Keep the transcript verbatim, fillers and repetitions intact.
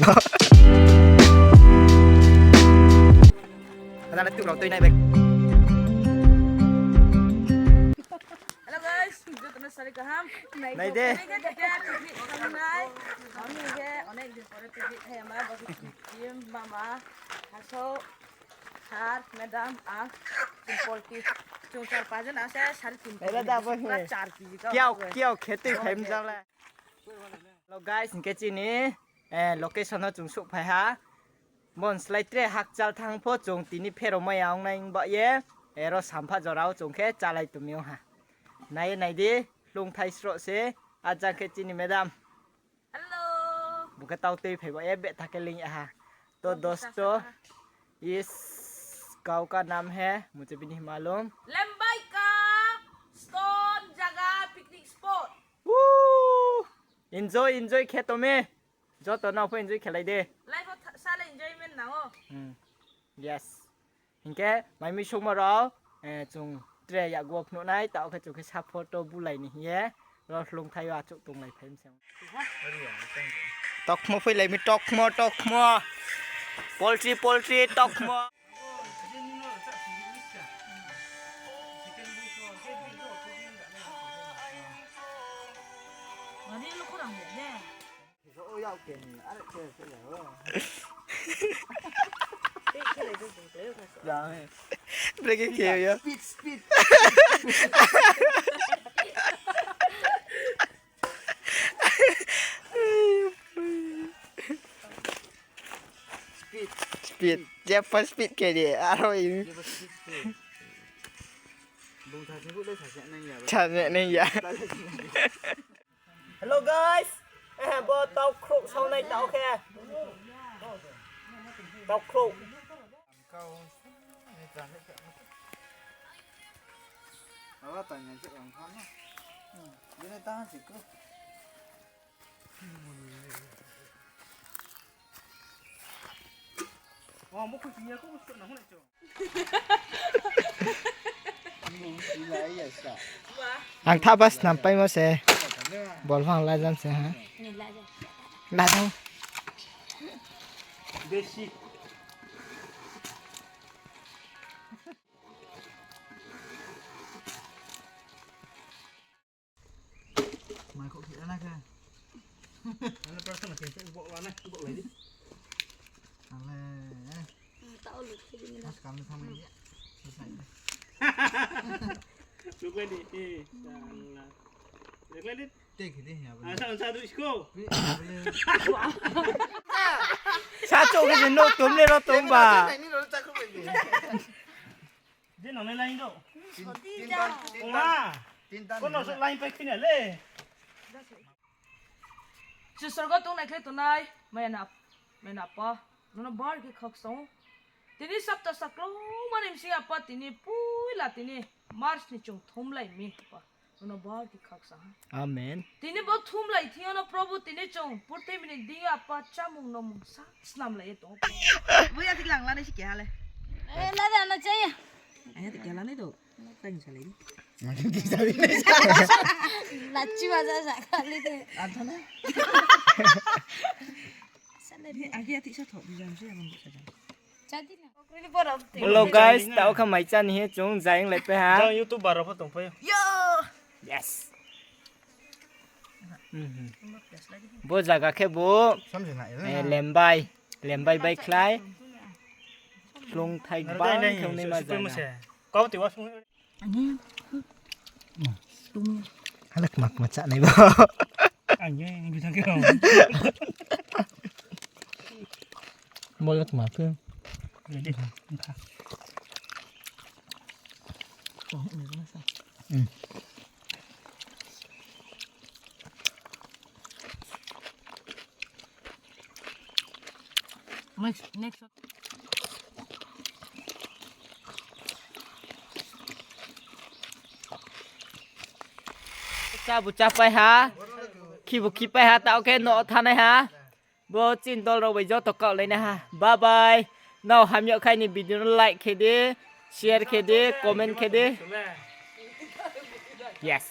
Ada le tu rao tui nai bai. Hello guys, joto no sari kaham. Nai de. Nai de, nai de, picnic khe nai. Ang ni je onek din pore picnic khe ma, bo picnic team, mama, haso, sir, madam, ang, chung polki. Chung char pajon ase, sari tin kg. Era da bo he. Char kg ka. Kiao, kiao khe tui phai mjang le. Hello guys, hingkhe chini, eh, location no chung souhphai ha. Bon slái tre hakchal thang pho chung tini pherao mai ya ong nai ong ba ye. Ero sampha jora wo chung khe chálai tongmi ong ha. Nai ye nai di, hlungthai sroh se, ajang khe chini madam. Hello. Bung khe tau tui phai ba ye, betha khe ling ya ha. तो दोस्तों, इस गाँव का नाम है, मुझे भी नहीं मालूम। Lembaika stone jaga picnic spot. Woo! Enjoy, enjoy khe tong mi. Joto nao pho enjoy khelai de. Life wo tha-, sale enjoyment nang ou. Hmm. Yes. Hingkhe mai mui sungmo rao, eh, chung tre yakgu wo phnuh nai, taoh khe chung khe sa photo bulai ni hing ye, ro hlungthai yo achouh tonglai phai mi se. Tokmo phoilai mi, tokmo, tokmo. Poultry, poultry, tokmo. Break khe ya. Speed, speed. Speed. Speed. Jepho speed khe di, aro in. Jepho speed khe. Bung sa sing khe le sa se nang ya. Sa se nang ya. Hello guys. Eh, bo tau khrouh saonai tau khe. Tau khrouh. Aba tang yang cek yang khan na. Bini tahan sih kru. Oh, mau kucingnya kok masuk nang mana, Cok? Ang tha bas nampai mo se. Bol phang lajam se ha. Lajam. Desi. Mai kok kira na khe. Ana personal khe kok la na, kok la di. Ale. Tao lu khe di na. Mas kam ni thamai ya. Lu khe di. Eh, jangan lah. Lu khe di. Te khe di ya. Asa asa tu isko. Sa chok khe no tum le ro tum ba. Ni ro ta kho di. Je nang nai line do. Tin, tin tan, tin tan. Tonga. Tin tan. Kono so line pai khina le. Sisor go tongnai khe tongnai, maya na, maya na pa. Nono bar khe khak song. Tini sapta saklong mani msi apa tini puila tini March ni chung thumlai mi apa. Nono bar khe khak sa ha. Amen. Tini bo thumlai thing yo no Probu tini chung purthimbi ni ding yo apa chamung nomung sa snam lai ye tong. Bo ya tik lang lanai si keha le. Eh, lada na chaya. Aya tik keha lanai do. Tang salai di. Lachi maja sa kali de. Arthana. Salai di. Agi ati sa thok di jam si amang sa jam. Jadi na. Hello guys, tao kha mai chá ni he chung jayeng lai pai ha. Jang YouTuber rao pho tong pai. Yo. Yes. Mhm. Bo jaga khe bo, Samjing na, eh, lembai, lembai bai khlai. Hlungthai bang khe ong nai ma jaga. Kau ti wa sung. Ani. Tum. Halak mak ma chá nai bo. Ani, bithang khe. Bo lak ma khe. Jadi, engkha. Hmm. Next, next. Chá bu chá pai ha, khi bu khi pai ha, tao khe no thanai ha. Bo chini dol rao bai joto kaoh lai na ha. Bye bye. Nrao hamya khai ni video no like khe di, share khe di, comment khe di. Yes.